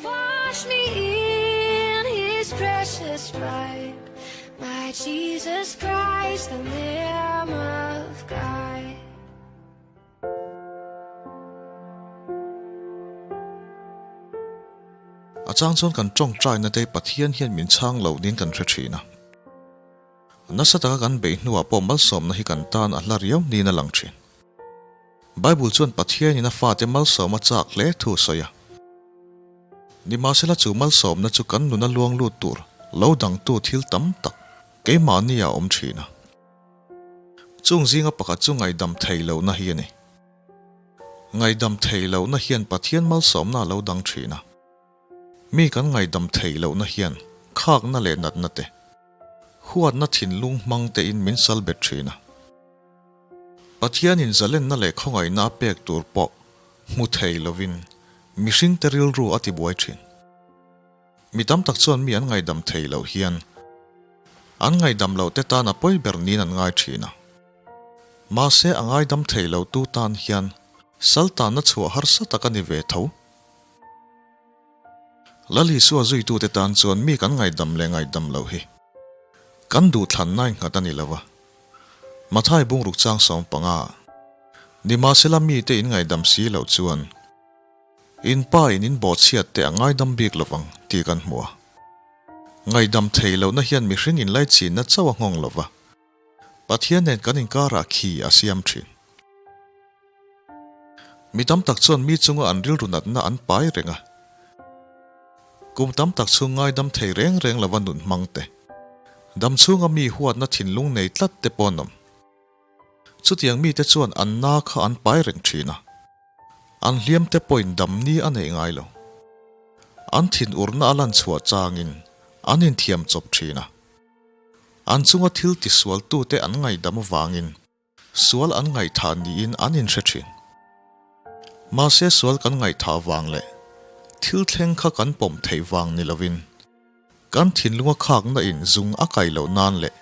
Wash me in his precious blood, my Jesus Christ, the Lamb of God. A chang chuan kan tawngtaina te Pathian hian min chhang lo niin kan hre thin a. Nasa taka kan beih hnuah pawh malsawmna hi kan tan a hla riau niin a lang thin. Bible chuan Pathianin a fate malsawm a chak hle thu a sawi a. Nimahsela chu malsawmna chu kan nuna luang lut tur lo dangtu thil tam tak keimahni ah a awm thin a. Chung zinga pakhat chu ngaihdam thei lohna hi a ni. Ngaihdam thei lohna hian Pathian malsawmna a lo dang thin a. Mi kan ngaihdam thei lohna hian khakna leh natna te, huatna thinlung hmang tein min sal bet thin a. Pathianin zalenna leh khawngaihna a pek tur pawh hmu thei lovin mihringte rilru a tibuai thin. Mi tam tak chuan mi an ngaihdam thei loh hian an ngaihdam loh te tan a pawi ber niin an ngai thin a. Mahse a ngaidam thei lo tu tan hian sal tanna chhuah harsa tak a ni ve tho. Lal Isua zuitute tan chuan mi kan ngaihdam leh ngaihdam loh hi kan duhthlanna innghat a ni lo va. Mathai bungruk chang 15, Nimahsela mite in ngaihdam si loh chuan in pa in in bawhchhiat te a ngaidam bik lovang tih kan hmu a. Ngaihdam thei lohna hian mihring inlaichinna chauh a nghawng lo va, Pathian nen kan inkarah khi a siam thin. Mi tam tak chuan mi chunga an rilru natna an pai reng a. Kum tam tak chhung ngaidam thei reng reng lova nun hmang te, dam chhunga mi huatna thinlung nei tlat te pawh an awm. Chutiang mite chuan an na kha an pai reng thin a, an hliam te pawhin dam ni a neih ngai lo. An thinurna a lan chhuah changin an inthiam chawp thin a. An chunga thil tisualtute an ngaihdam avangin Sual an ngaihthah niin an inhre thin. Mahse sual kan ngaihthah vang leh thil thleng kha kan pawm theih vang ni lovin kan thinlunga khakna in zung a kai loh nan leh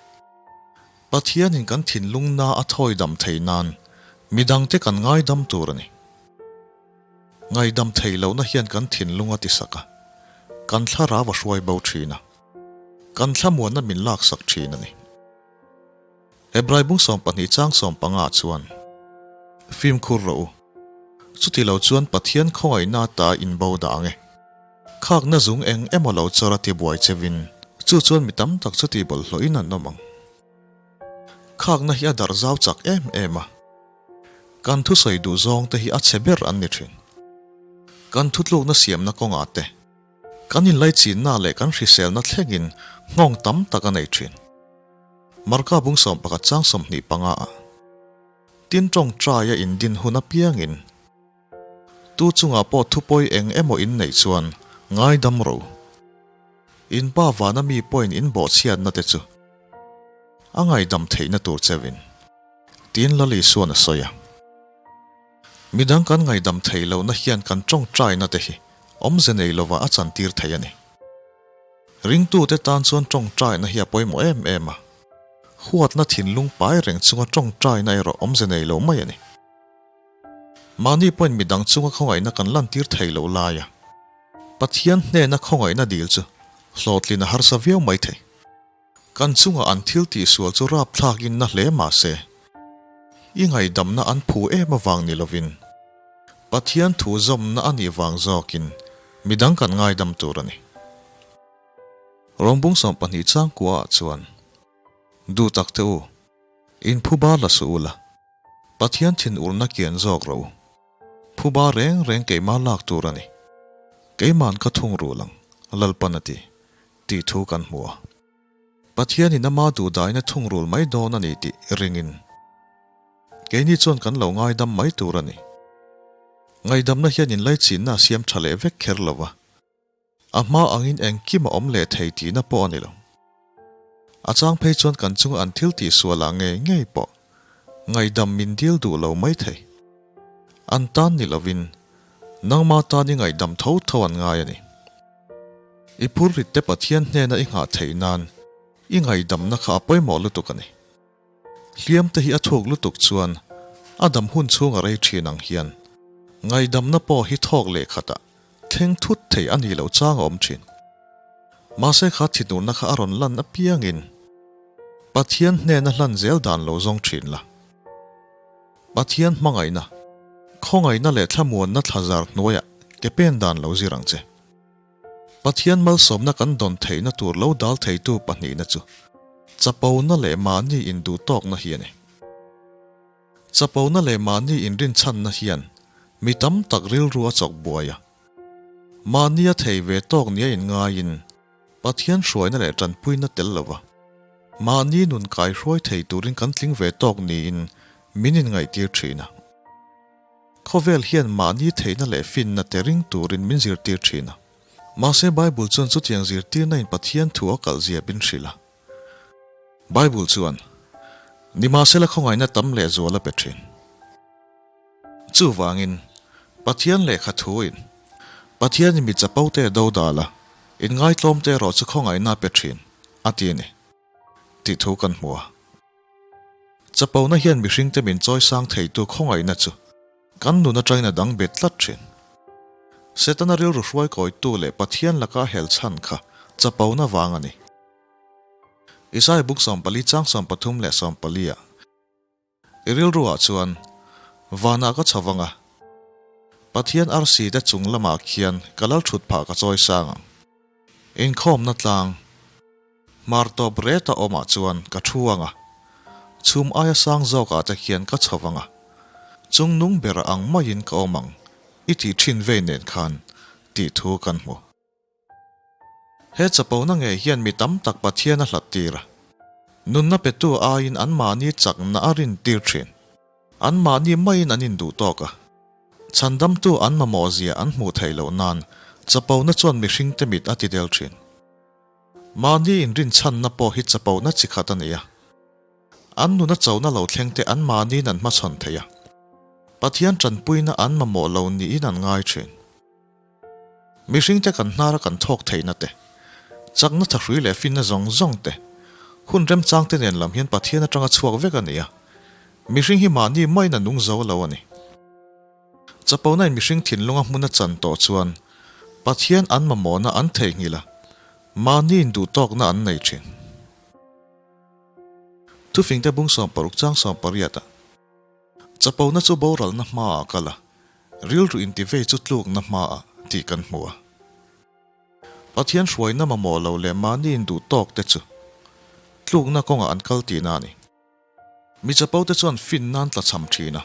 Pathianin kan thinlung na a thawi dam thei nan midangte kan ngaidam tur a ni. Ngaidam theih lohna hian kan thinlung a tisak a, kan thlarau a hruai bo thin a, kan thlamuanna min laksak thin a ni. Hebrai bung 12 chang 15 chuan, Fimkhur rawh u, chuti lo chuan Pathian khawngaihna ata in bo dah ang e. Khakna zung eng emaw lo chawr a tibuai chevin, chu chuan mi tam tak chuti bawlhhlawhin an awm ang. Khakna hi a darh zau chak em em a, kan thusawi duh zawng te hi a chhe ber an ni thin. Kan thutlukna siamna kawngah te, kan inlaichinna leh kan hriselna thlengin nghawng tam tak a nei thin. Marka bung 11 chang 25 ah tin tawngtai a indin hun apiangin tu chungah pawh thupawi eng emaw in neih chuan ngaidam ro. In pa vana mi pawhin in bawhchhiatna te chu a ngaidam theihna tur cheuhin tiin Lal Isuan a sawi a. Midang kan ngaidam thei lohna hian kan tawngtaina te hi awmze nei lova a chantir thei a ni. Ringtute tan chuan tawngtaina hi a pawimawh em em a, huatna thinlung pai reng chunga tawngtaina erawh awmze nei lo mai a ni. Mahni pawhin midang chunga khawngaihna kan lantir thei loh laia Pathian hnena khawngaihna dil chu hlawhtlin a harsa viau mai thei. Kan chunga an thil tihsual chu rapthlakin na hle mah se, i ngaihdamna an phu em avang ni lovin, Pathian thu zawmna a nih vang zawkin midang kan ngaidam tur a ni. Rawngbung 12 chang kuaah chuan, Duh tak te u, in phuba la suh ula, Pathian thinurna kian zawk rawh u. Phuba reng reng keimah lak tur a ni. Keima'n ka thung rul ang, Lalpan a ti. Tih thu kan hmu a. Pathianin ama duhdaina thungrul mai dawn a ni tih ringin keini chuan kan lo ngaidam mai tur a ni. Ngaidamna hian inlaichinna a siam tha leh vek kher lo va, a hma angin engkim a awm leh thei tihna pawh a ni lo. A chang phei chuan kan chunga an thil tihsualah ngei ngei pawh ngaidam min dil duh lo mai thei. An tan ni lovin nangma tan i ngaihdam tho tho an ngai a ni. I phurrit te Pathian hnena i nghah theih nan i ngaihdamna kha a pawimawh lutuk a ni. Hliam te hi a thuk lutuk chuan a dam hun chhung a rei thin ang hian ngaihdamna pawh hi thawk leh khatah Thleng thut thei a nih loh chang a awm thin. Mahse kha thinurna kha a rawn lan apiangin Pathian hnena hlan zel dan lo zawng thin la. Pathian hmangaihna, khawngaihna leh thlamuanna thlazar hnuaiah ke pen dan lo zir ang che. Pathian malsawmna kan dawn theihna tur lo dal theitu pahnihna chu chapona leh mahni induhtawkna hi a ni. Chapona leh mahni inrinchhanna hian mi tam tak rilru a chawk buai a. Mahni a thei ve tawk nia inngaiin Pathian hruaina leh tanpuina tel lova mahni nun kaihruai thei turin kan tling ve tawk niin min inngaihtir thin a. Khawvel hian mahni theihna leh finna te ring turin min zirtir thin a. Mahse Bible chuan chutiang zirtirna in Pathian thu a kalh zia min hrilh a. Bible chuan, Nimahsela khawngaihna tam leh zual a pe thin. Chuvangin, Pathian lehkha thuin, Pathianin mi chapo te do dal a, inngaitlawm te erawh chu khawngaihna a pe thin, a ti a ni, tih thu kan hmu a. Chapona hian mihringte min chawisang theitu khawngaihna chu kan nun atangin a dang bet tlat thin. Setana rilru hruaikawitu leh Pathian laka a hel chhan kha chapona vang a ni. Isaiah buk 44 chang 34 ah i rilru ah chuan vanah ka chho vang a, Pathian arsi te chung lamah khian ka lal thut phah ka chawi sang ang. Inkhawmna tlang hmar tawp reta awmah chuan ka thu ang a, chhum aia sang zawkah te khian ka chho vang a, chung nung bera ang maiin ka awm ang i tih thin vei nen khan tih thu kan hmu. He chapona ngei hian mi tam tak Pathian a hlat tir a. Nunna petu aiin anmahni chakna a rin tir thin. Anmahni maiin an induh tawk a. Chhandamtu an mamawh zia an hmuh theih loh nan chapona chuan mihringte mit a ti del thin. Mahni inrinchhanna pawh hi chapona chi khat a ni a. An nuna chona lo thlengte anmahniin an hmachhawn thei a. Pathian tanpuina an mamawh lo niin an ngai thin. Mihringte kan hnara kan thawk theihna te, chakna thahrui leh finna zawng zawng te, hun remchangte nen lam hian Pathian atanga chhuak vek a ni a. Mihring hi mahni maiin a nung zo lo a ni. Chapona in mihring thinlunga hmun a chan tawh chuan Pathian an mamawhna an theihnghilh a, mahni induhtawkna an nei thin. Thufingte bung 60 chang 18 ah Chapona chu boralna hmaah a kal a, Rilru intivei chu tlukna hmaah tih kan hmu a. Pathian hruaina mamawh lo leh mahni induh tawk te chu tlukna kawngah an kal tihna a ni. Mi chapo te chuan fin nan tlachham thin a,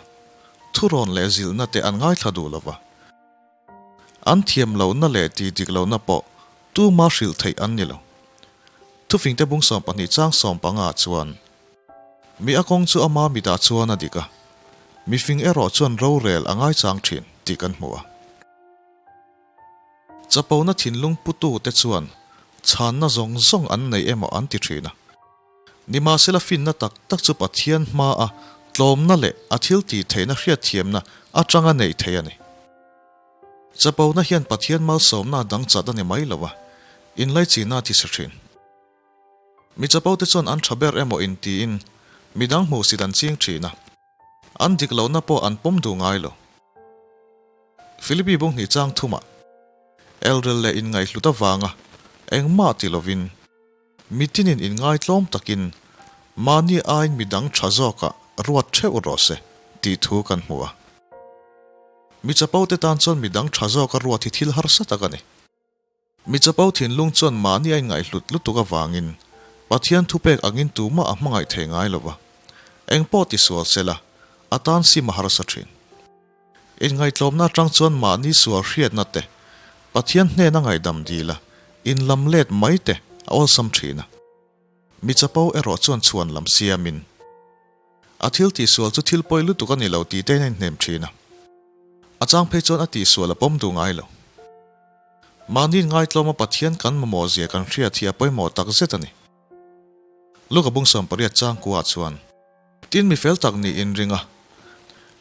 thurawn leh zilhna te an ngaithla duh lo va. An thiam lohna leh tih dik lohna pawh tuma hrilh theih an ni lo. Thufingte bung 12 chang 15 chuan Mi a kawng chu ama mitah chuan a dik a, mifing erawh chuan rorel a ngaichang thin tih kan hmu a. Chapona thinlung putute chuan chhanna zawng zawng an nei emaw an ti thin a. Nimahsela finna tak tak chu Pathian hmaa tlawmna leh a thil tih theihna hriatthiamna atanga neih theih a ni. Chapona hian Pathian malsawmna a dang chat a ni mai lo a, inlaichina a tisa thin. Mi chapo te chuan an tha ber emaw intiin midang hmuhsit an ching thin a, an dik lohna pawh an pawm duh ngai lo. Philippi bung hnih chang thumah Elrel leh inngaihhlut avanga engmah ti lovin mitinin inngaitlawm takin mahni aiin midang tha zawkah ruat theuh rawh se tih thu kan hmu a. Mi chapo te tan chuan midang tha zawka ruat hi thil harsa tak a ni. Mi chapo thinlung chuan mahni a inngaihhlut lutuk avangin Pathian thupek angin tumah a hmangaih thei ngai lo va, eng pawh ti sual se la, a tan sim a harsa thin. Inngaihtlawmna atang chuan mahni sual hriatna te, Pathian hnena ngaihdam dil a, inlam let mai te a awlsam thin a. Mi chapo erawh chuan chhuan lam siamin, a thil tihsual chu thil pawi lutuk a ni lo tih tein a inhnem thin a. A chang phei chuan a tihsual a pawm duh ngai lo. Mahni ngaitlawma Pathian kan mamawh zia kan hriat hi a pawimawh tak zet a ni. Luka bung 18 changkua chuan, Tin mi fel tak nih inring a,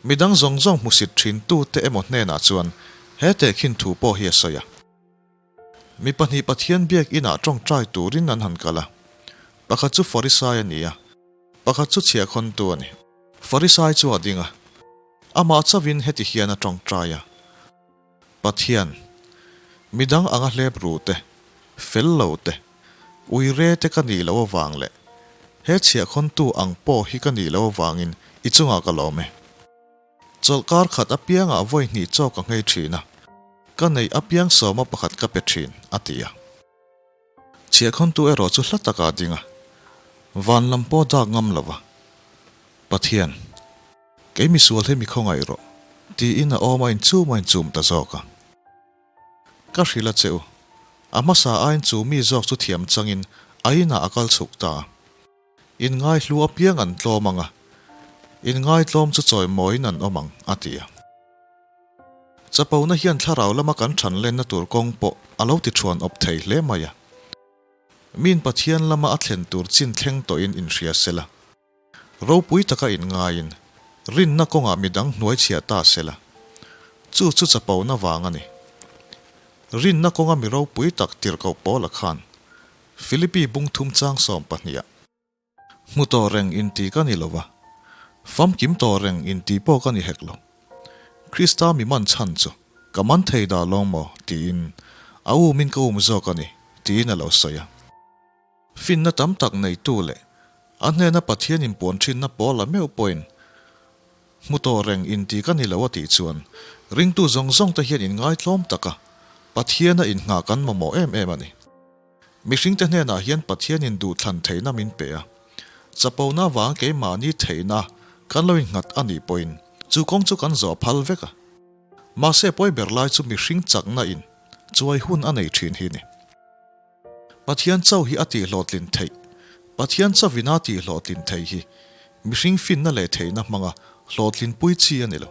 midang zawng zawng hmusit thin tute emaw hnenah chuan he tehkhin thu pawh hi a sawi a. Mi pahnih Pathian biak inah tawngtai turin an han kal a, pakhat chu Farisai a ni a, pakhat chu chhiahkhawntu a ni. Farisai chu a ding a, amah chauhin heti hian a tawngtai a. Pathian. Midang anga hlep ru te, fel lo te, ui re te ka nih loh avang leh he chhiahkhawntu ang pawh hi ka nih loh avangin i chungah ka lawm e. Chawlhkar khat apiangah vawi hnih chaw ka nghei thin a, ka neih apiang sawma pakhat ka pe thin, a ti a. Chhiahkhawntu erawh chu hla takah a ding a, van lam pawh dak ngam lo va, Pathian, kei misual hi mi khawngaih rawh, tiin a awm a inchum a inchum ta zawk a. Ka hrilh a che u, a hmasa aiin chu mi zawk chu thiam changin a inah a kal chhuk ta a. Inngaihlu apiang an tlawm ang a, inngaitlawm chu chawimawiin an awm ang, a ti a. Chapona hian thlarau lama kan than lenna tur kawng pawh a lo ti thuan awp thei hle mai a. Min Pathian lama a thlen tur chin thleng tawhin inhria sela. Ropui taka inngaiin rinna kawngah midang hnuai chhiah ta sela. Chu chu chapona vang a ni. Rinna kawnga mi ropui tak tirhkoh Paula khan Philippi bung thum chang 12. Hmu tawh reng inti ka ni lo va, famkim tawh reng inti pawh ka ni hek lo. Krista mi man chhan chu ka man thei dah lawng maw? tiin a umin ka um zawk a ni, tiin a lo sawi a. Finna tam tak neitu leh a hnena Pathian inpuan thinna pawl a meuh pawhin Hmu tawh reng inti ka ni lo a tih chuan ringtu zawng zawng te hian inngaitlawm taka Pathiana inngah kan mamawh em em a ni. Mihringte hnenah hian Pathianin duhthlan theihna min pe a, chapona avanga keimahni theihna kan lo innghat a nih pawhin chu kawng chu kan zawh phal vek a. Mahse pawi ber lai chu mihring chakna in chuai hun a nei thin hi ni. Pathian chauh hi a tihhlawhtlin theih. Pathian chauhin a tihhlawhtlin thei hi mihring finna leh theihna hmanga hlawhtlin pui chi a ni lo.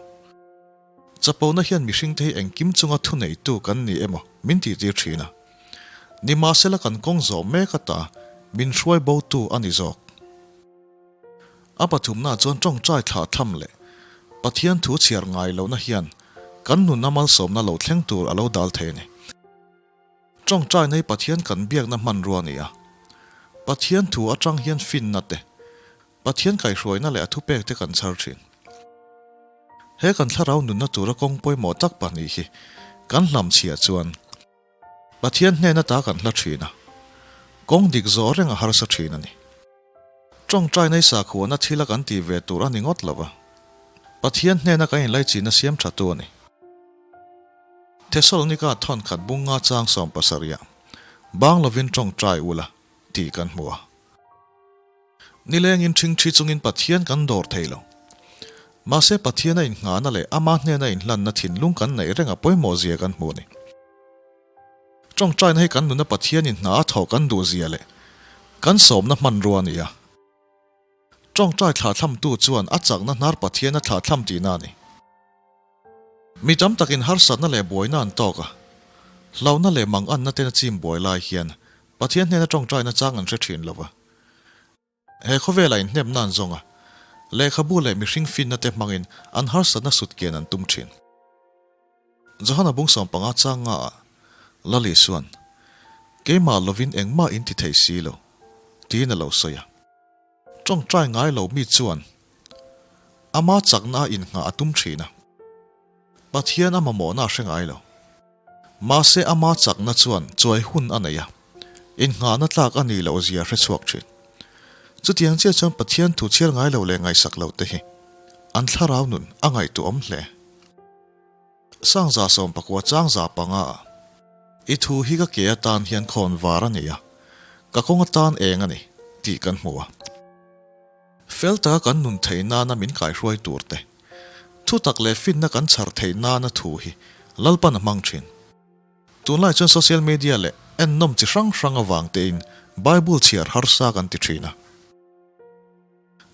Chapona hian mihringte hi engkim chunga thuneitu kan ni emaw min tihtir thin a. Nimahsela kan kawng zawh mek ata min hruai botu a ni zawk. A pathumna chuan tawngtai thlah tham leh Pathian thu chhiar ngai lohna hian kan nuna malsawmna lo thleng tur a lo dal thei a ni. Tawngtai nei Pathian kan biakna hmanrua a ni a. Pathian thu atang hian finna te, Pathian kaihhruaina leh a thupek te kan chhar thin. He kan thlarau nunna tura kawng pawimawh tak pahnih hi kan hlamchhiah chuan Pathian hnena ta kan hla thin a, kawng dik zawh reng a harsa thin a ni. Tawngtai nei sakhuana thila kan tih ve tur a ni ngawt lo va, Pathian hnena kan inlaichihna siam thatu a ni. Thesalonika thawn khat bung nga chang 70 ah bang lovin tawngtai ula tih kan hmu a. Nilengin ṭhingṭhi chungin Pathian kan dawr thei lo. Mahse Pathiana inngahna leh ama hnena inhlanna thinlung kan neih reng a pawimawh zia kan hmu a ni. Tawngtaina hi kan nuna Pathianin hna a thawh kan duh zia leh kan sawmna hmanrua a ni a. Tawngtai thlahthlamtu chuan a chakna hnar Pathian a thlahthlam tihna a ni. Mi tam takin harsatna leh buaina an tawk a, hlauhna leh manganna ten a chim buai lai hian Pathian hnena tawngtaina chang an hre thin lo va. He khawvelah inhnemna an zawng a, lehkhabu leh mihring finna te hmangin an harsatna sutkian an tum thin. Johana bung 15 chang nga ah Lal Isuan, Keimah lovin engmah in ti thei si lo, tiin a lo sawi a. Tawngtai ngai lo mi chuan ama chakna a inngah a tum thin a, Pathian a mamawhna a hre ngai lo. Mahse ama chakna chuan chuai hun a nei a, inngahna tlak a nih loh zia a hre chhuak thin. Chutiang chiah chuan Pathian thu chhiar ngai lo leh ngaihsak lo te hi an thlarau nun a ngaihtuahawm hle. Sangza 19 chang za panga ah i thu hi ka ke atan hian khawn var a ni a, ka kawng atan eng a ni tih kan hmu a. Fel taka kan nun theih nana min kaihruai tur te, thutak leh finna kan chhar theih nana thu hi Lalpan a hmang thin. Tunlai chuan social media leh ennawm chi hrang hrang avang tein Bible chhiar harsa kan ti thin a.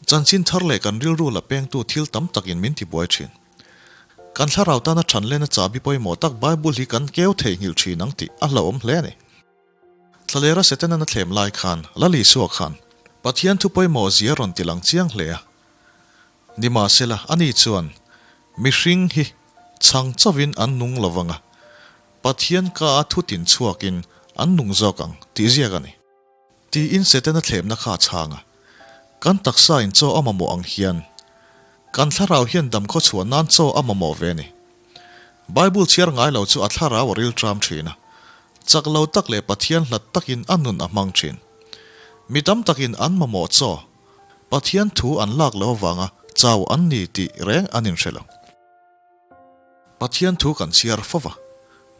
Chanchin thar leh kan rilru la pengtu thil tam takin min tibuai thin. Kan thlarau tana than lena chahbi pawimawh tak Bible hi kan keu theihnghilh thin ang tih a hlauhawm hle a ni. Thlalera Setanan a thlem lai khan Lal Isua khan Pathian thu pawimawh zia rawn ti lang chiang hle a. Nimahsela, ani chuan mihring hi chhang chauhin an nung lo vang a, Pathian ka a thutin chhuakin an nung zawk ang tih ziak a ni. Tiin Setana thlemna kha a chhang a. Kan taksa in chaw a mamawh ang hian kan thlarau hian damkhaw chhuah nan chaw a mamawh ve a ni. Bible chhiar ngai lo chu a thlarau a rilṭam ṭhin a. Chak lo tak leh Pathian hlat takin a nun a hmang thin. Mi tam takin an mamawh chaw, Pathian thu an lak lo avanga chau an ni tih reng an inhre lo. Pathian thu kan chhiar fo va,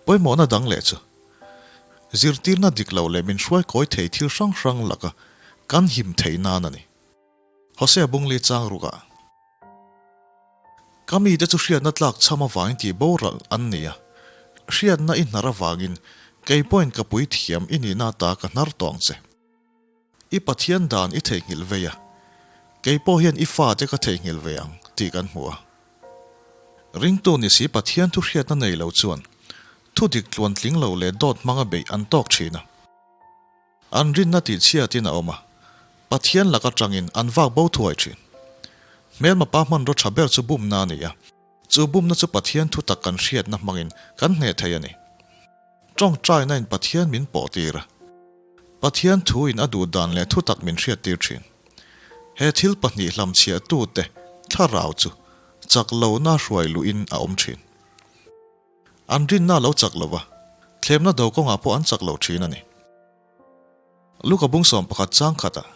pawimawhna dang leh chu zirtirna dik lo leh min hruai kawi thei thil hrang hrang laka kan him theih nan a ni. Hosea Bungli chang rukah Ka mite chu hriatna tlak chham avangin tih boral an ni a, hriatna i hnar avangin kei pawhin ka pui thiam i nihna ata ka hnar tawh ang che. I Pathian dan i theihnghilh vei a, kei pawh hian i fate ka theihnghilh ve ang tih kan hmu a. Ringtu ni si Pathian thu hriatna nei lo chuan thu dik tluan tling lo leh dawt hmanga beih an tawk thin a. An rinna tih chhiatin a awm a, Pathian lak atangin an vak bo thuai thin. Hmelma pa hmanraw tha ber chu bumna a ni a, chu bumna chu Pathian thu tak kan hriatna hmangin kan hneh thei a ni. Tawngtaina in Pathian min pawh tir a, Pathian thu in a duh dan leh thu tak min hriat tir thin. He thil pahnih hlamchhiah tute thlarau chu chak lohna hruai luhin a awm thin. An rinna a lo chak lo va, thlemna do kawngah pawh an chak lo thin a ni. Luka bung 11 chang khatah,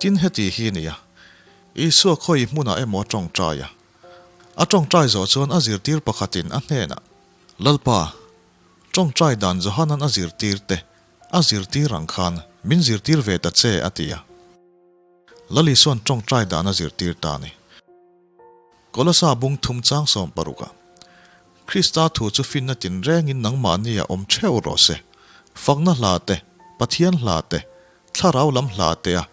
Tin heti hi ni a, Isua khawi hmunah emaw a tawngtai a. A tawngtai zawh chuan a zirtir pakhatin a hnenah, Lalpa, tawngtai dan Johanan a zirtir te a zirtir ang khan min zirtir ve ta che a ti a. Lal Isua'n tawngtai dan a zirtir ta a ni. Kolosa bung thum chang 16 ah, Krista thu chu finna tinrengin nangmahni a awm theuh rawh se. Fakna hla te, Pathian hla te, thlarau lam hla te a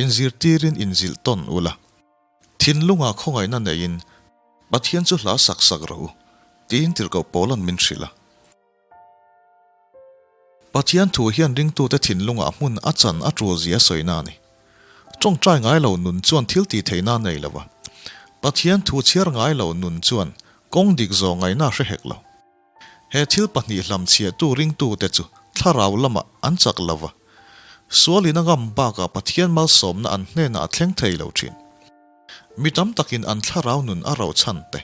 inzirtirin inzilh tawn ula. Thinlungah khawngaihna neiin Pathian chu hla sak sak rawh u, tiin tirhkoh Paula'n min hrilh a. Pathian thu hian ringtute thinlungah hmun a chan a tul zia sawina a ni. Tawngtai ngai lo nun chuan thil tih theihna a nei lo va. Pathian thu chhiar ngai lo nun chuan kawng dik zawh ngaihna a hre hek lo. He thil pahnih hlamchhiahtu ringtute chu thlarau lamah an chak lo va. Sualin a ngam bakah Pathian malsawmna an hnenah a thleng thei lo thin. Mi tam takin an thlarau nun a rauh chhan te,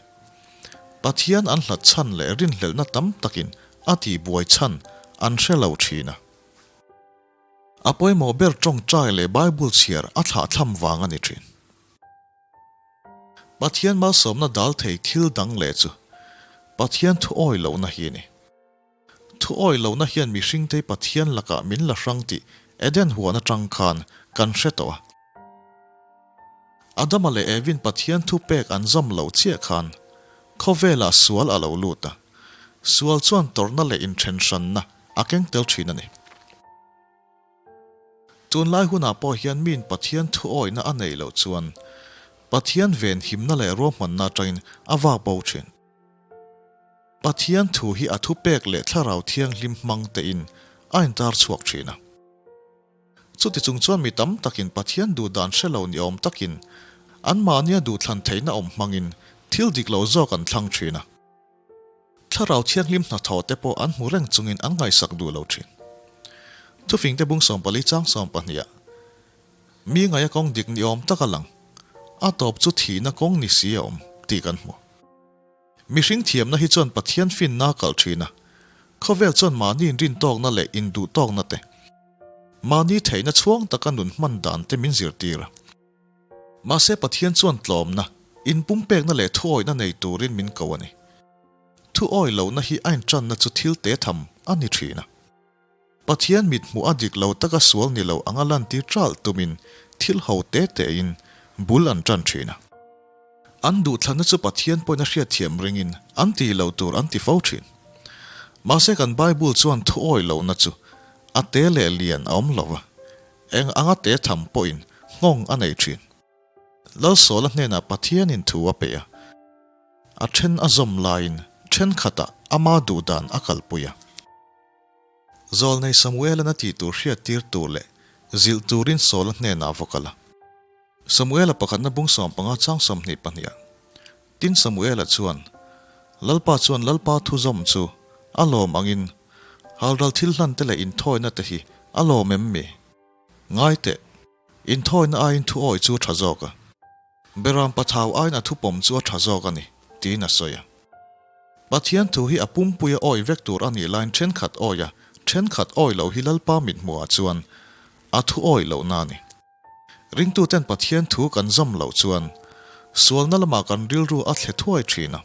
Pathian an hlat chhan leh rinhlelhna tam takin a tihbuai chhan an hre lo thin a. A pawimawh ber tawngtai leh Bible chhiar a thlahthlam vang a ni thin. Pathian malsawmna dal thei thil dang leh chu Pathian thu awi lohna hi a ni. Thu awi lohna hian mihringte Pathian lakah min la hrang tih Eden huan atang khan kan hre tawh a. Adama leh Evin Pathian thu pek an zawm loh chiah khan khawvelah sual a lo lut a, sual chuan tawrhna leh inthenhranna a keng tel thin a ni. Tunlai hunah pawh hian miin Pathian thu awihna a neih loh chuan Pathian venhimna leh ruahmanna atangin a vak bo thin. Pathian thu hi a thupek leh thlarau thianghlim hmang tein a intar chhuak thin a. Chuti chung chuan mi tam takin Pathian duh dan hre lo ni awm takin anmahnia duhthlan theihna awm hmangin thil dik lo zawk an thlang thin a. Thlarau thianghlim hnathawh te pawh an hmu reng chungin an ngaihsak duh lo thin. Thufingte bung 14 chang 12 ah mi ngaia kawng dik ni awm tak a lang, a tawp chu thihna kawng ni si a awm tih kan hmu. Mihring thiamna hi chuan Pathian finna a kalh thin a, khawvel chuan mahni inrintawkna leh induhtawkna te, mahni theihna chhuang taka nun hman dan te min zirtir a. Mahse Pathian chuan tlawmna, inpumpekna leh thuawihna nei turin min ko a ni. Thuawih lohna hi a intanna chu thil te tham a ni thin a. Pathian mithmuh a dik lo taka sual ni lo anga lantir ṭalh tumin thil ho te tein bul an ṭan ṭhin a. An duhthlanna chu Pathian pawhin a hriatthiam ringin an ti lo tur an ti fo ṭhin. Mahse kan Bible chuan thuawih lohna chu a te leh lian a awm lo va, eng anga te tham pawhin nghawng a nei ṭhin. Lalsawla hnenah Pathianin thu a pe a. A ṭhen a zawm laiin ṭhenkhatah ama duhdan a kalpui a. Zawlnei Samuela'n a tih tur hriattir tur leh zilh turin Saula hnenah a va kal a. Samuela pakhatna bung 15 chang 22 ah Tin Samuela chuan, Lalpa chuan Lalpa thu zawm chu a lawm angin halral thil hlan te leh inthawina te hi a lawm em mi? Ngai teh, inthawina aiin thu awi chu a tha zawk a. Beram pathau aiin a thupawm chu a tha zawk a ni, tiin a sawi a. Pathian thu hi a pumpuia awi vek tur a nih laiin thenkhat awi a, Thenkhat awi loh hi Lalpa mithmuhah chuan a thu awi lohna a ni. Ringtuten Pathian thu kan zawm loh chuan sualna lamah kan rilru a thle thuai thin a.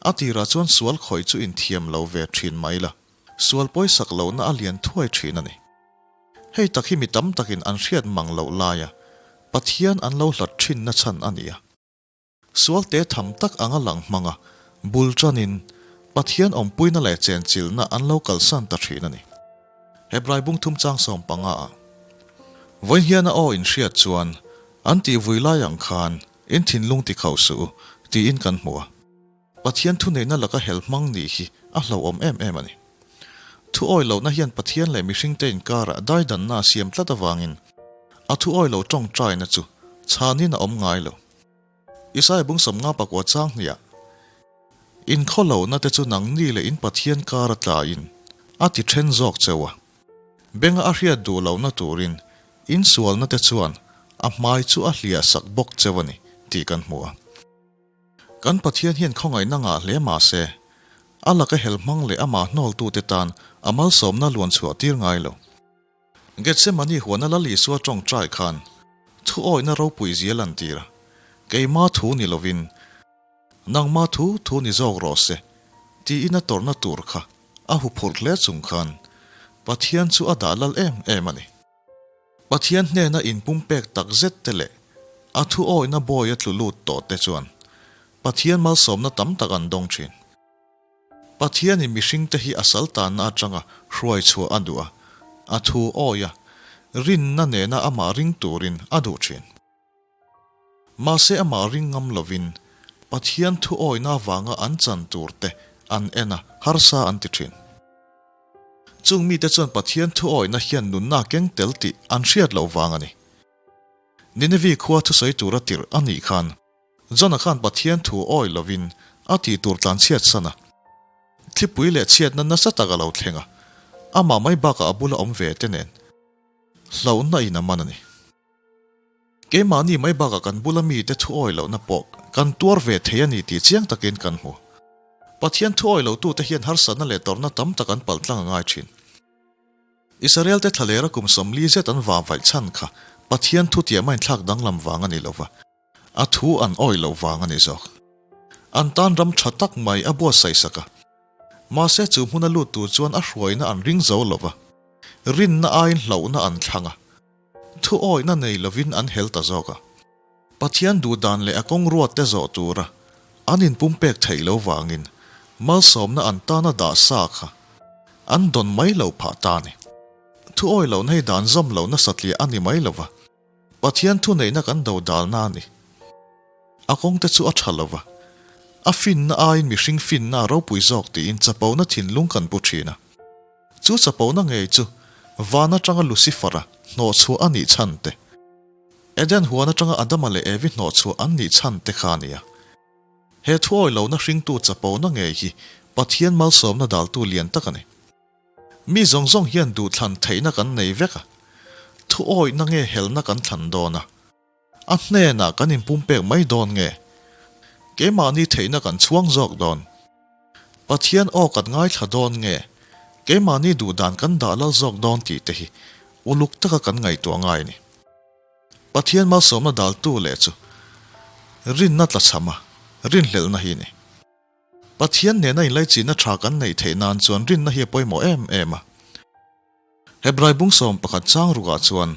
A tirah chuan sual khawih chu inthiam lo ve thin mai la, sual pawisak lohna a lian thuai thin a ni. Hei tak hi mi tam takin an hriat mang loh laia Pathian an lo hlat thinna chhan a ni a. Sual te tham tak anga lang hmanga bul tanin Pathian awmpuina leh chenchilhna an lo kalsan ta thin a ni. Hebrai bung thum chang 15 ah Vawiin hian a aw inhriat chuan an tih vui lai ang khan in thinlung ti khauh suh u tiin kan hmu a. Pathian thuneihna laka hel hmang nih hi a hlauhawm em em a ni. Thu awi lohna hian Pathian leh mihringte inkarah daidanna a siam tlat avangin a thu awi lo tawngtaina chu chhanin a awm ngai lo. Isaiah bung 59 chang hniah, Inkhaw lohna te chu nangni leh in Pathian kar a tlaiin a ti then zawk cheu a. Benga a hriat duh lohna turin in sualna te chuan a hmai chu a hliah sak bawk cheu a ni tih kan hmu a. Kan Pathian hian khawngaihna ngah hle mah se, a laka hel hmang leh amah hnawltute tan a malsawmna luan chhuah tir ngai lo. Gethsemane huana Lal Isua tawngtai khan thu awihna ropui zia lantir a, Keima thu ni lovin, nangma thu thu ni zawk rawh se, tiin a tawrhna tur kha a huphurh hle chung khan Pathian chu a dah lal em em a ni. Pathian hnena inpumpek tak zet te leh a thu awihna bawi a tlu lut tawh te chuan Pathian malsawmna tam tak an dawng thin. Pathianin mihringte hi a sal tanna atanga hruai chhuah a duh a, a thu awi a, rinna nena amah ring turin a duh thin. Mahse amah ring ngam lovin Pathian thu awihna avanga an chan tur te an en a, harsa an ti thin. Chung mite chuan Pathian thu awihna hian nunna a keng tel tih an hriat loh vang a ni. Ninevi khua thusawi tura tirh a nih khan Jona khan Pathian thu awi lovin a tih tur tlan chhiat san a. Thlipui leh chhiatna nasa tak a lo thleng a, amah mai bakah a bula awm ve te nen hlauhna in a man a ni. Keimahni mai bakah kan bula mite thu awi lohna pawh kan tuar ve thei a ni tih chiang takin kan hmu. Pathian thu awi lotute hian harsatna leh tawrhna tam tak an palh tlang a ngai thin. Israel te thlalera kum 40 zet an vavaih chhan kha Pathian thu tiah main thlak danglam vang a ni lova. A thu an awih loh vang a ni zawk. An tan ram tha tak mai a buatsaih sak a. Mahse chu hmuna lut tur chuan a hruaina an ring zo lo va. Rinna aiin hlauhna an thlang a. Thu awihna nei lovin an hel ta zawk a. Pathian duhdan leh a kawng ruat te zawh tura an inpumpek theih lo vangin malsawmna an tana dah sa kha an dawn mai lo phah ta a ni. Thu awih lohna hi dan zawm lohna satliah a ni mai lo va. Pathian thuneihna kan do dalna a ni. A kawngte chu a tha lova, a finna aiin mihring finna a ropui zawk tiin chapona thinlung kan pu thin a. Chu chapona ngei chu van atanga Lucifer-a hnawhchhuah a nih chhan te, Eden huan atanga Adama leh Evi hnawhchhuah an nih chhan te kha a ni a. He thuawi lohna hringtu chapona ngei hi Pathian malsawmna daltu lian tak a ni. Mi zawng zawng hian duhthlan theihna kan nei vek a, thu awihna nge helna kan thlan dawn a, a hnenah kan inpumpek mai dawn nge? Keimahni theihna kan chhuang zawk dawn? Pathian aw kan ngaithla dawn nge? Keimahni duhdan kan dah lal zawk dawn tih te hi uluk taka kan ngaihtuah ngai a ni. Pathian malsawmna daltu leh chu rinna tlachham a, rinhlelhna hi a ni. Pathian nena inlaichinna tha kan neih theih nan chuan rinna hi a pawimawh em em a. Hebrai bung 11 chang rukah chuan,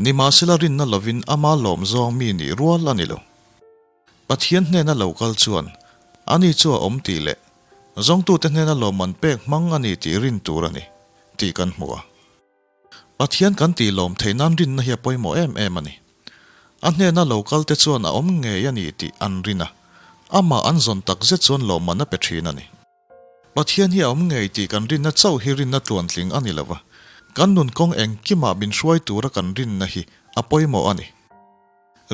Nimahsela rinna lovin ama lawm zawng mi nih rual a ni lo. Pathian hnena lo kal chuan ani chu a awm tih leh zawngtute hnena lawmman pek hmang a ni tih rin tur a ni tih kan hmu a. Pathian kan tih lawm theih nan rinna hi a pawimawh em em a ni. A hnena lo kal te chuan a awm ngei a ni tih an rin a, amah an zawn tak zet chuan lawmman a pe thin a ni. Pathian hi a awm ngei tih kan rinna chauh hi rinna tluantling a ni lo va, kan nun kawng engkimah min hruai tura kan rinna hi a pawimawh a ni.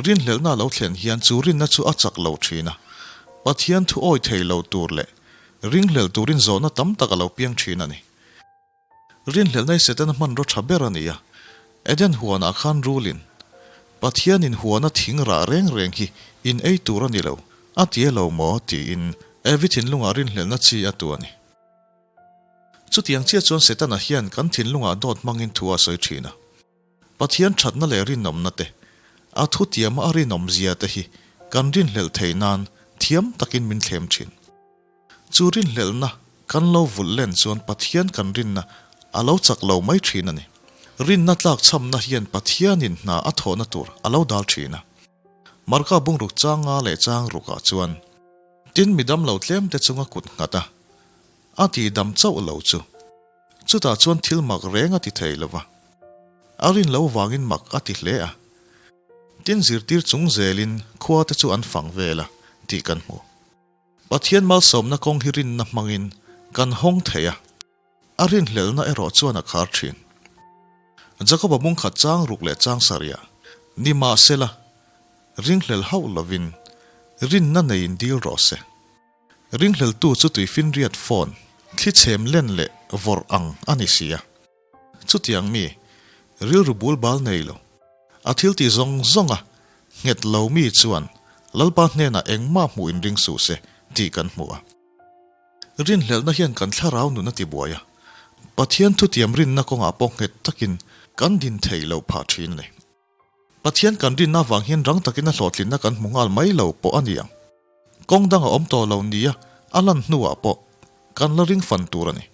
Rinhlelhna a lo thlen hian chu rinna chu a chak lo thin a, Pathian thu awi thei lo tur leh ringhlel turin zawhna tam tak a lo piang thin a ni. Rinhlelhna hi Setana hmanraw tha ber a ni a, Eden huanah khan rulin, Pathianin huana thing rah reng reng hi in ei tur a ni lo, a ti e lo maw? tiin Evi thinlungah rinhlelhna chi a tu a ni. Chutiang chiah chuan Setana hian kan thinlungah dawt hmangin thu a sawi thin a. Pathian thatna leh rinawmna te, a thutiama a rinawmzia te hi kan rinhlelh thei nan thiam takin min thlem thin. Chu rinhlelhna kan lo vulh len chuan Pathian kan rinna a lo chak lo mai thin a ni. Rinna tlakchhamna hian Pathianin hna a thawhna tur a lo dal thin a. Marka bungruk chang nga leh chang rukah chuan tin mi damlo tlemte chunga kut nghat a, a tihdam chauh lo chu. Chutah chuan thil mak reng a ti thei lo va, a rin lo vangin mak a ti hle a. Tin zirtir chung zelin khua te chu an fang vel a tih kan hmu. Pathian malsawmna kawng hi rinna hmangin kan hawng thei a, a rinhlelhna erawh chuan a khar thin. Jakoba bungkhat chang ruk leh chang sarih ni mahsela ringhlel hauh lovin rinna neiin dil rawh se. Ringhleltu chu tuifinriat phone thli chhem len leh vawrh ang a ni si a. Chutiang mi, rilru bul bal nei lo, a thil tih zawng zawnga nghet lo mi chuan Lalpa hnenah engmah hmuh inring suh se tih kan hmu a. Rinhlelhna hian kan thlarau nun a ti buai a, Pathian thutiam rinna kawngah pawh nghet takin kan din thei lo phah thin a ni. Pathian kan rinna avang hian rang takin a hlawhtlinna kan hmu nghal mai lo pawh a ni ang. Kawng dang a awm tawh lo nia a lan hnuah pawh kan la ring fan tur a ni.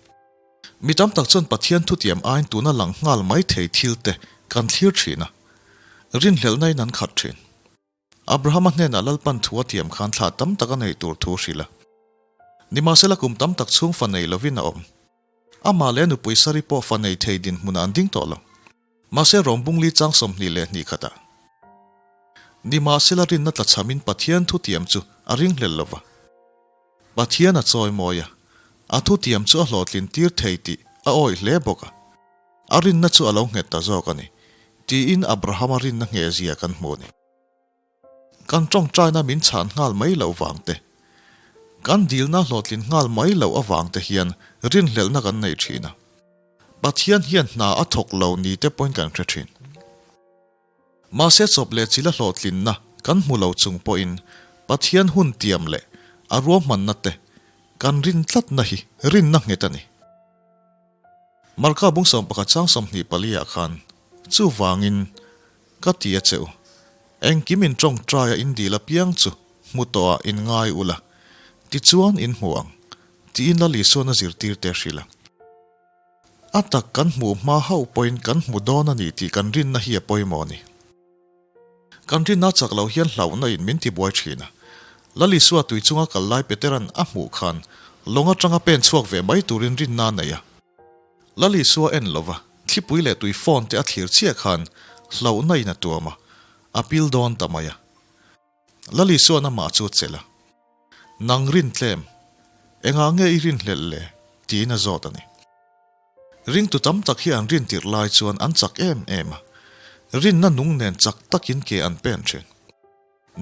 Mi tam tak chuan Pathian thutiam aiin tuna lang nghal mai thei thil te kan thlir thin a, rinhlelhna in an khat thin. Abrahama hnenah Lalpan thu a tiam khan thla tam tak a neih tur thu hrilh a. Nimahsela kum tam tak chhung fa nei lovin a awm. Amah leh a nupui Sari pawh fa nei thei dinhmunah an ding tawh lo. Mahse Rawmbungli chang 22 khatah Nimahsela rinna tlachhamin Pathian thutiam chu a ringhlel lo va. Pathian a chawimawi a, a thutiam chu a hlawhtlin tir thei tih a awih hle bawk a. A rinna chu a lo nghet ta zawk a ni, tiin Abrahama rinna nghehzia kan hmu a ni. Kan tawngtaina min chhan nghal mai loh vang te, kan dilna hlawhtlin nghal mai loh avang te hian rinhlelhna kan nei thin a. Pathian hian hna a thawk lo ni te pawhin kan hre thin. Mahse chawp leh chila hlawhtlinna kan hmu lo chung pawhin Pathian hun tiam leh a ruahmanna te kan rin tlatna hi rinna nghet a ni. Marka bung 11 chang 24 ah khan chuvangin ka ti a che u, engkim in tawngtaia in dil apiang chu hmu tawhah in ngai ula, tichuan in hmu ang, tiin Lal Isuan a zirtirte a hrilh a. A tak kan hmuh hma hauh pawhin kan hmu dawn a ni tih kan rinna hi a pawimawh a ni. Kan rinna chak lo hian hlauhna in min tibuai thin a. Lal Isua tui chunga kal lai Petera'n a hmuh khan lawng atanga pen chhuak ve mai turin rinna a nei a. Lal Isua en lova thlipui leh tui phone te a thlir chiah khan hlauhna in a tuam a, a pil dawn ta mai a. Lal Isua'n amah chu a chelh a. Nang rin tlem, engah nge i rinhlelh le? tiin a zawt a ni. Ringtu tam tak hi an rintirh lai chuan an chak em em a, rinna nung nen chak takin ke an pen thin.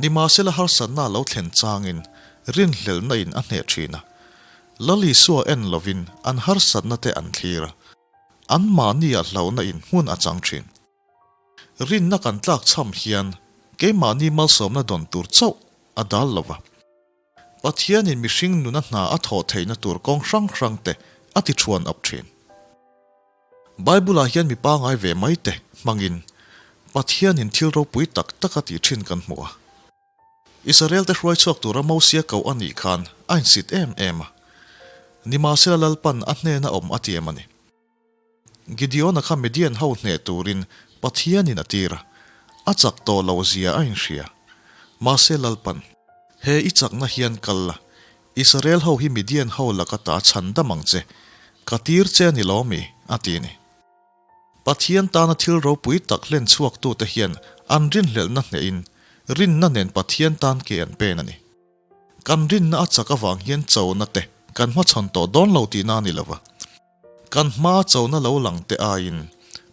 Nimahsela harsatna a lo thlen changin rinhlelhna in a hneh thin a, Lal Isua en lovin an harsatna te an thlir a, anmahni a hlauhna in hmun a chang thin. Rinna kan tlak chham hian keimahni malsawmna dawn tur chauh a dal lo va. Pathianin mihring nuna hna a thawh theihna tur kawng hrang hrang te a ti thuan up thin. Bible-ah hian mi pangai ve mai te hmangin Pathianin thil ropui tak tak a tih thin kan hmu a. Israel te hruai chhuak tura Mosia koh a nih khan a insit em em a. Nimahsela Lalpan a hnena awm a tiam a ni. Gideon-a kha Midian ho hneh turin Pathianin a tir a, a chak tawh loh zia a inhria. Mahse Lalpan, He i chakna hian kal la, Israel ho hi Midian ho laka ta chhan dam ang che, ka tir che a ni lo mi? a ti a ni. Pathian tana thil ropui tak hlen chhuaktute hian an rinhlelhna hnehin rinna nen Pathian tan ke an pen a ni. Kan rinna a chak avang hian chona te kan hmachhawn tawh dawn lo tihna a ni lo va. Kan hma chona lo lang te aiin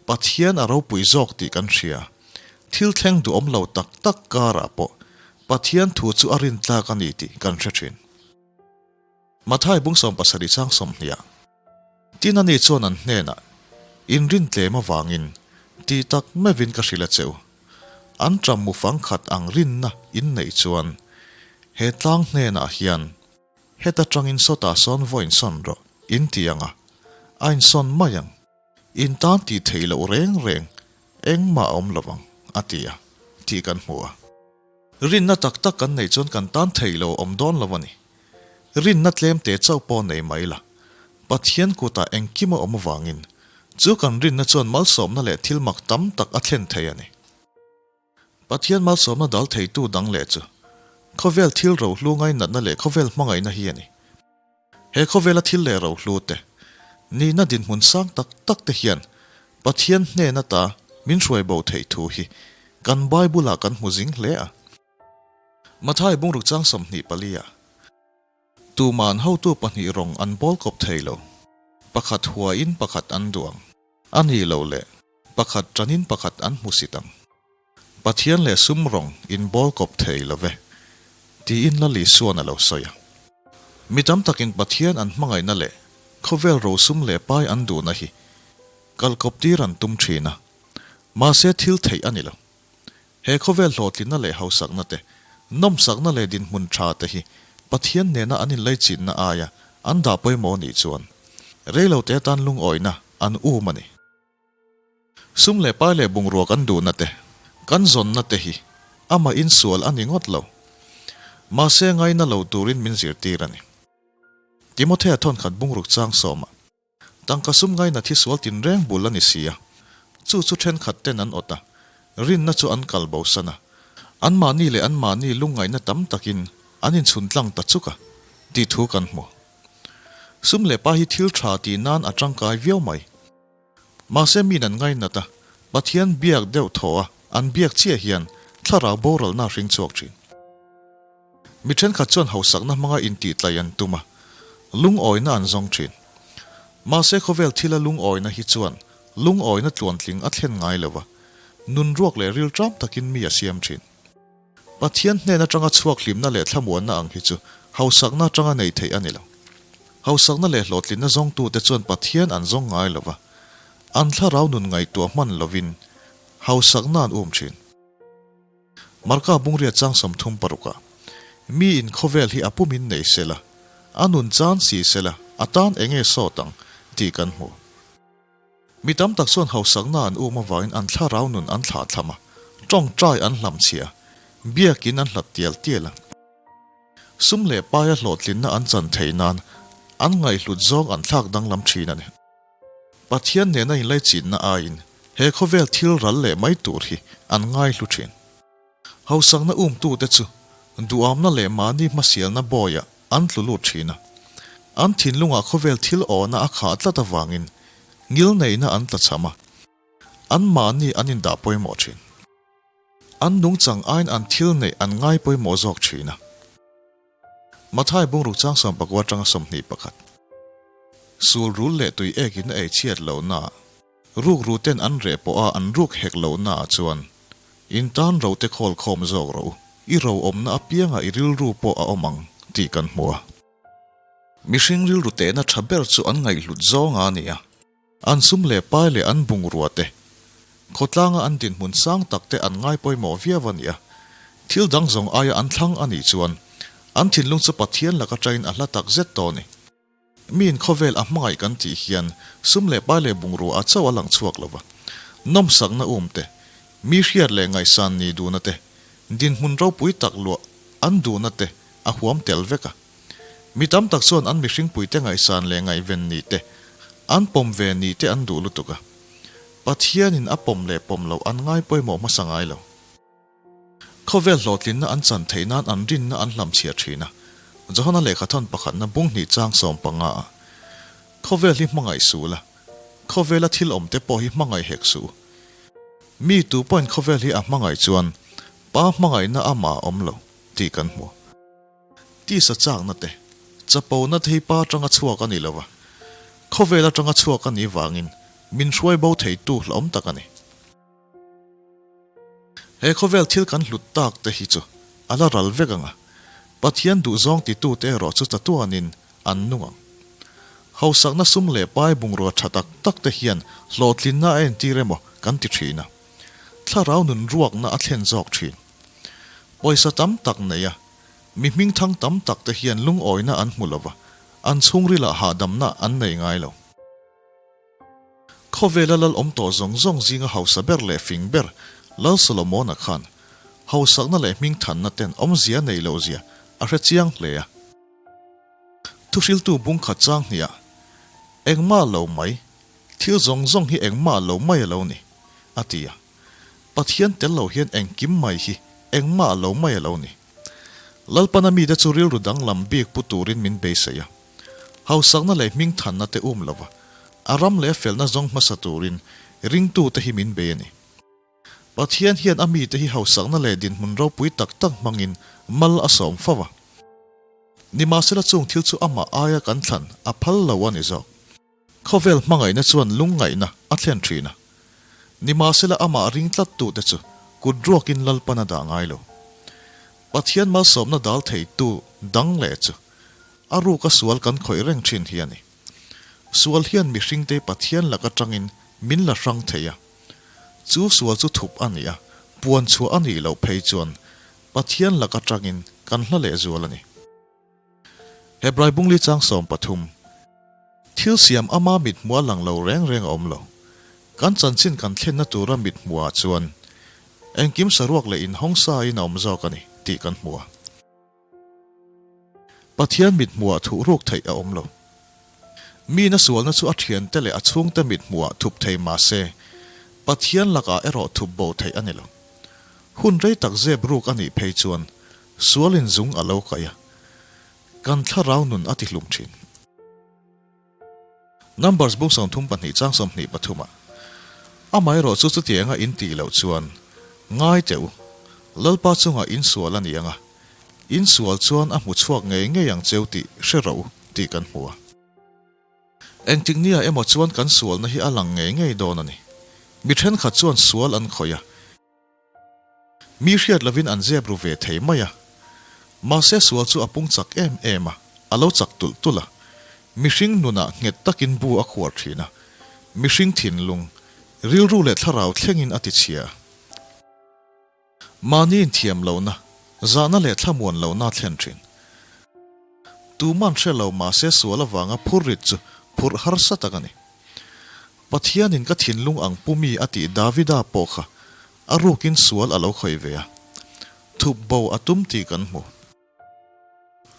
Pathian a ropui zawk tih kan hria. Thil thleng duhawm lo tak tak karah pawh Pathian thu chu a rintlak a ni tih kan hre thin. Mathai bung 70 chang 20 Tin ani chuan an hnenah, In rintlem avangin tih tak meuhin ka hrilh a che u. An ṭam mu fang khat ang rinna in neih chuan he tlang hnenah hian, Heta tangin sawtah sawn vawiin sawn rawh, in ti ang a. A insawn mai ang. In tan tih theih loh reng reng engmah a awm lo vang, a ti a, tih kan hmu a. Rinna tak tak kan neih chuan kan tan theih lo awm dawn lo a ni. Rinna tlem te chauh pawh nei mai la, Pathian kutah engkim a awm avangin chu kan rinna chuan malsawmna leh thil mak tam tak a thlen thei a ni. Pathian malsawmna dal theitu dang leh chu khawvel thil rohlu ngainatna leh khawvel hmangaihna hi a ni. He khawvela thil leh rohlu te, nihna dinhmun sang tak tak te hian Pathian hnen ata min hruai bo theih thu hi kan Bible-ah kan hmu zing hle a. Mathai bungruk chang 24 ah, Tuman hotu pahnih rawng an bawl kawp thei lo, pakhat huaiin pakhat an duang, a nih loh leh pakhat tanin pakhat an hmusit ang. Pathian leh sum rawng in bawl kawp thei lo ve, tiin Lal Isuan a lo sawi a. Mi tam takin Pathian an hmangaihna leh khawvel rosum leh pai an duhna hi kal kawp tir an tum thin a, mahse thil theih a ni lo. He khawvel hlawhtlinna leh hausakna te, nawmsakna leh dinhmun tha te hi Pathian nena an inlaichinna aia an dah pawimawh nih chuan reilote atan lungawina an um a ni. Sum leh pai leh bungrua kan duhna te, kan zawnna te hi amah insual a ni ngawt lo. Mahse ngaina lo turin min zirtir a ni. Timothea thawnkhat bungruk chang sawmah, Tangka sum ngaina thi sual tinreng bul a ni si a, chu chu thenkhat ten an awt a, rinna chu an kal bosan a. Anmahni leh anmahni lungngaihna tam takin an inchhun tlang ta chuk a, tih thu kan hmu. Sum leh pai hi thil tha tih nan a tangkai viau mai. Mahse min an ngainat a, Pathian biak deuh thaw a an biak chiah hian thlarau boralna a hring chhuak thin. Mi thenkhat chuan hausakna hmanga intihtlai an tum a, lungawina an zawng thin. Mahse khawvel thila lungawina hi chuan lungawina tluantling a thlen ngai lo a, nun ruak leh rilṭam takin mi a siam thin. Pathian hnen atanga chhuak hlimna leh thlamuanna ang hi chu hausakna atanga nei theih a ni lo. Hausakna leh hlawhtlinna zawngtute chuan Pathian an zawng ngai lo va, an thlarau nun ngaihtuah hman lovin hausakna an um thin. Marka Bungria chang 36 ah, Mi in khawvel hi a pumin nei sela, a nun chan si sela, a tan eng nge sawt ang? tih kan hmu. Mi tam tak chuan hausakna an um avangin an thlarau nun an thlah thlam a, tawngtai an hlam chhia, biakin an hlat tial tial a. Sum leh paia hlawhtlinna an chan theih nan an ngaihhlut zawng an thlak danglam thin a ni. Pathian nena inlaichinna aiin he khawvel thil ral leh mai tur hi an ngaihlu thin. Hausakna umtute chu duamna leh mahni hmasialna bawiah an tlu lut thin a. An thinlungah khawvel thil awhna a khah tlat avangin ngilneihna an tlachham a, an mahni an indah pawimawh thin. An nungchang aiin an thil neih an ngai pawimawh zawk thin a. Mathai bungruk chang 19 atanga 21. Sul rul leh tui ekin a ei chhiat lohnaah Ruk ru ten an reh pawh a an ruk hek loh na ah chuan in tan ro te khawl khawm zawk rawh u, i ro awmna apiangah i rilru pawh a awm ang tih kan hmu a. Mihring rilru tehna tha ber chu an ngaihhlut zawng a ni a. An sum leh pai leh an bungrua te, khawtlanga an dinhmun sang tak te an ngai pawimawh viau a ni a. Thil dang zawng aia an thlang a nih chuan an thinlung chu Pathian laka tain a hla tak zet tawh a ni. Miin khawvel a hmangaih kan tih hian sum leh pai leh bungrua a chauh a lang chhuak lo va. Nawmsakna um te, mi hriat leh ngaihsan ni duhna te, dinhmun ropui tak luah an duhna te a huam tel vek a. Mi tam tak chuan an mihringpuite ngaihsan leh ngaihven ni te, an pawm ve ni te an duh lutuk a. Pathianin a pawm leh pawm loh an ngai pawimawh hmasa ngai lo. Khawvel hlawhtlinna an chan theih nan an rinna an hlamchhiah thin a. Johana lehkhathawn pakhatna bung hnih chang 15 ah, Khawvel hi hmangaih suh la, khawvela thil awm te pawh hi hmangaih hek suh u. Mi tu pawhin khawvel hi a hmangaih chuan Pa hmangaihna amah a awm lo tih kan hmu. Tisa chakna te, chapona te hi Pa atanga chhuak a ni lo va, khawvel atanga chhuak a nih vangin min hruai bo theitu hlauhawm tak a ni. He khawvel thil kan hlut tak te hi chu a la ral vek ang a, Pathian duhzawng titute erawh chu chatuanin an nung ang. Hausakna sum leh pai bungrua tha tak tak te hian hlawhtlinna a entir emaw kan ti thin a, thlarau nun ruakna a thlen zawk thin. Pawisa tam tak nei a, mi hmingthang tam tak te hian lungawina an hmu lo va, an chhungrilah hahdamna an nei ngai lo. Khawvela lal awm tawh zawng zawng zinga hausa ber leh fing ber Lal Solomona khan hausakna leh hmingthanna ten awmzia neih loh zia a hre chiang hle a. Thuhriltu bung khat chang hniah, Engmah lo mai, thil zawng zawng hi engmah lo mai a lo ni, a ti a. Pathian tel lo hian engkim mai hi engmah lo mai a lo ni. Lalpana mite chu rilru danglam bik pu turin min beisei a. Hausakna leh hmingthanna te um lova, a ram leh a felna zawng hmasa turin ringtute hi min bei a ni. Pathian hian a mite hi hausakna leh dinhmun ropui tak tak hmangin mal a sawm fo a. Nimahsela chung thil chu amah aia kan thlan a phal lo a ni zawk. Khawvel hmangaihna chuan lungngaihna a thlen thin a. Nimahsela amah ring tlattute chu kut ruakin Lalpan a dah ngai lo. Pathian malsawmna dal theitu dang leh chu a ruka sual kan khawih reng thin hi a ni. Sual hian mihringte Pathian lak atangin min la hrang thei a. Chu sual chu thup a ni a, puan chhuah a nih loh phei chuan Pathian lak atangin kan hla lehzual a ni. Hebrai bungli chang 13. Thil siam ama mithmuh a lang lo reng reng a awm lo. Kan chanchin kan thlenna tura mithmuhah chuan engkim saruak leh inhawng sain a awm zawk a ni tih kan hmu a. Pathian mithmuhah thuhruk theih a awm lo. Mina sualna chu a thiante leh a chhungte mithmuhah thup thei mah se, Pathian lakah erawh thup bo theih a ni lo. Hun rei tak zep ruk a nih phei chuan Sualin zung a lo kaih a, kan thlarau nun a ti hlum thin. Numbers bung 32 chang 23 ah, Amaherawh chu chutianga in tih loh chuan, ngai teh u, Lalpa chungah in sual a ni ang a, in sual chuan a hmu chhuak ngei ngei ang cheu tih hre rawh u tih kan hmu a. Engtik nia emaw chuan kan sualna hi a lang ngei ngei dawn a ni. Mi thenkhat chuan sual an khawih a. Mi hriat lovin an zep ru ve thei mai a. Mahse sual chu a pung chak em em a, a lo chak tulh tulh a. Mihring nunah nghet takin bu a khuar thin a. Mihring thinlung, rilru leh thlarau thlengin a tichhia a. Mahni inthiam lohna, zahna leh thlamuan lohna a thlen thin. Tuman hre lo mahse sual avanga phur rit chu phurh harsa tak a ni. Pathianin ka thinlung ang pu mi a tih Davida pawh kha a rukin sual a lo khawih ve a, thup bo a tum tih kan hmu.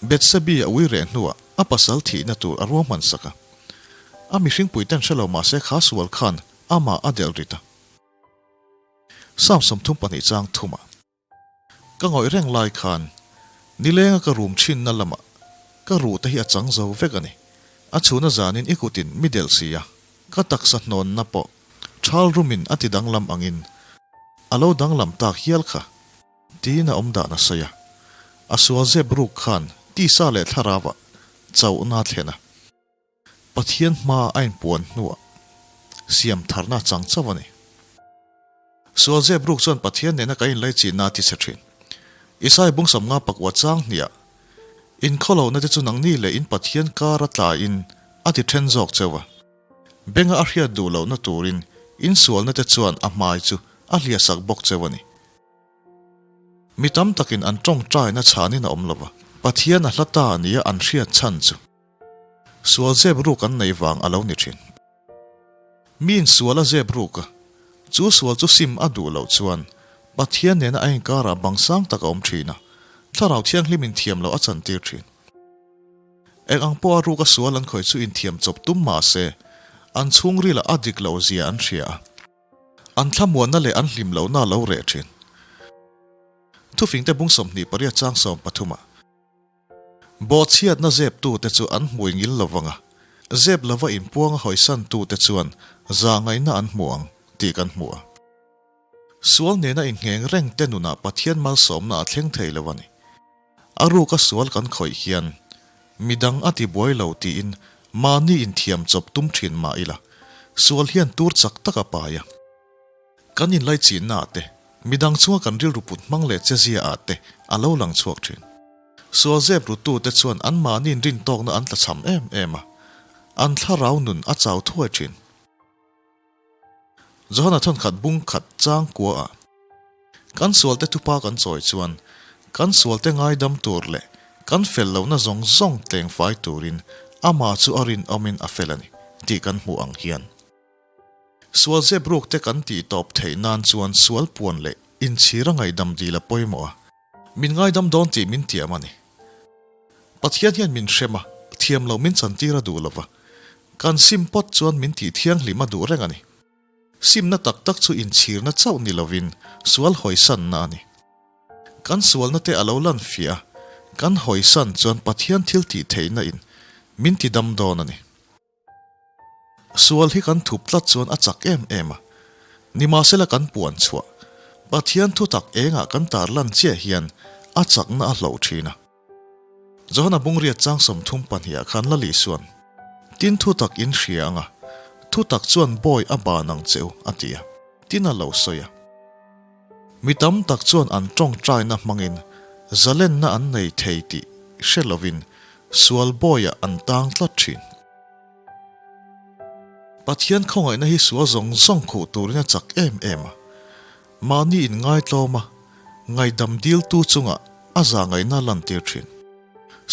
Bethsebi a ui reh hnuah a pasal thihna tur a ruahman sak a. A mihringpuiten hre lo mahse kha sual khan amah a delh rit a. Psalm 32 chang thumah. Ka ngawih reng lai khan nilenga ka rum thinna lamah ka ruh te hi a chang zo vek a ni. A chhuna zanin i kutin mi delh si a, ka taksa hnawnna pawh thal rumin a ti danglam angin a lo danglam tak hial kha tiin a awm dan a sawi a. A sual zep ruk khan tisa leh thlarauah chauhna a thlen a. Pathian hma a inpuan hnuah siam tharna a chang chauh a ni. Sual zep ruk chuan Pathian nena kan inlaichinna a tichhe thin. Isai bung 50 pakua chang hniah, Inkhaw-lohna te chu nangni leh in Pathian kar a tlaiin a ti then zawk cheu a. Benga a hriat duh lohna turin in sualna te chuan a hmai chu a hliahsak bawk cheu a ni. Mi tam takin an tawngtaina chhanin a awm lo va, Pathian a hla ta nia an hriat chhan chu. Sual zep ruk an neih vang a lo ni thin. Miin sual a zep ruk a, chu sual chu sim a duh loh chuan Pathian nena a inkarah bang sang tak a awm thin a, Thlarau Thianghlim inthiam loh a chantir thin. Eng ang pawha ruka sual an khawih chu inthiam chawp tum mah se, an chhungrilah a dik loh zia an hria a, an thlamuanna leh an hlim lohna a lo reh thin. Thufingte bung 28 chang 13 ah. Bawhchhiatna zeptute chu an hmui ngil lo vang a, zep lova inpuanga hawisantute chuan zahngaihna an hmu ang tih kan hmu a. Sual nena inngheng reng te nunah Pathian malsawmna a thleng thei lo a ni. A ruka sual kan khawih hian midang a tibuai lo tiin mahni inthiam chawp tum thin mah ila, sual hian tur chak tak a pai a. Kan inlaichinna ah te, midang chunga kan rilru put hmang leh chezia ah te a lo lang chhuak thin. Sual zep rutute chuan anmahniin rintawkna an tlachham em em a, an thlarau nun a chau thuai thin. Johana thawnkhat bung khat chang kua ah kan sualte thupa kan chawi chuan kan sualte ngaidam tur leh kan fel lohna zawng zawng tleng fai turin amah chu a rinawmin a fel a ni tih kan hmuh ang hian. Sual zep ruk te kan tih tawp theih nan chuan sual puan leh inchhir a ngaihdam dil a pawimawh a. Min ngaidam dawn tih min tiam a ni. Pathian hian min hrem a, thiam loh min chantir a duh lova. Kan sim pawt chuan min tih thianghlim a duh reng a ni. Simna tak tak chu inchhirna chauh ni lovin sual hawisanna a ni. Kan sualna te a lo lan fiah a, kan hawisan chuan Pathian thil tih theihna in min ti dam dawn a ni. Sual hi kan thup tlat chuan a chak em em a, nimahsela kan puan chhuah Pathian thutak engah kan tar lan chiah hian a chakna a hloh thin a. Johana Bungriat chang 32 ah khan Lali chuan, Tin thutak in hria anga, thutak chuan bawi a ban ang che u, a ti a, tin a lo sawi a. Mi tam tak chuan an tawngtaina hmangin zalenna an nei thei tih hre lovin sual bawiah an tang tlat thin. Pathian khawngaihna hi sual zawng zawng khuh turin a chak em em a. Mahni inngaitlawm a, ngaihdam diltu chungah a za ngaihna lantir thin.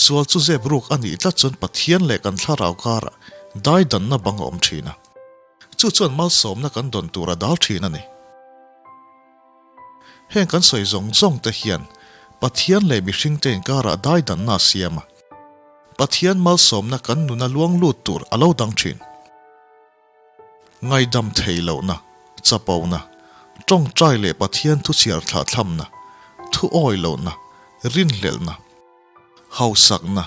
Sual chu zep ruk a nih tlat chuan Pathian leh kan thlarau karah daidanna bang a awm thin a. Chu chuan malsawmna kan dawn tur a dal thin a ni. Heng kan sawi zawng zawng te hian Pathian leh mihringte inkarah daidanna a siam a. Pathian malsawmna kan nuna luang lut tur a lo dang thin. Ngaidam thei lohna, chapona, tawngtai leh Pathian thu chhiar thlah thlamna, thu awi lohna, rinhlelhna, hausakna,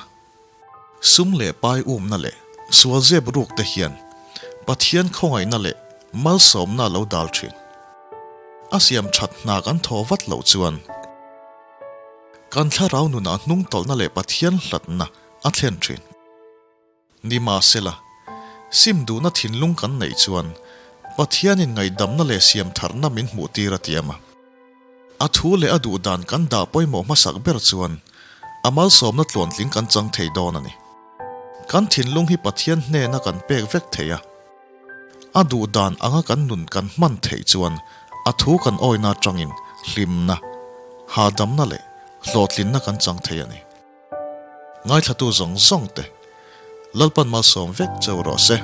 Sum leh pai umna leh sual zep ruk te hian Pathian khawngaihna leh malsawmna a lo dal thin. A siam that hna kan thaw vat loh chuan kan thlarau nunah hnungtawlhna leh Pathian hlatna a thlen thin. Nimahsela, sim duhna thinlung kan neih chuan Pathianin ngaihdamna leh siam tharna min hmuh tir a tiam a. A thu leh a duh dan kan dah pawimawh hmasak ber chuan a malsawmna tluantling kan chang thei dawn a ni. Kan thinlung hi Pathian hnena kan pek vek thei a. A duh dan anga kan nun kan hman theih chuan a thu kan awina atangin hlimna, hahdamna leh hlawhtlinna kan chang thei a ni. Ngaithlatu zawng zawng te, Lalpan malsawm vek cheu rawh se.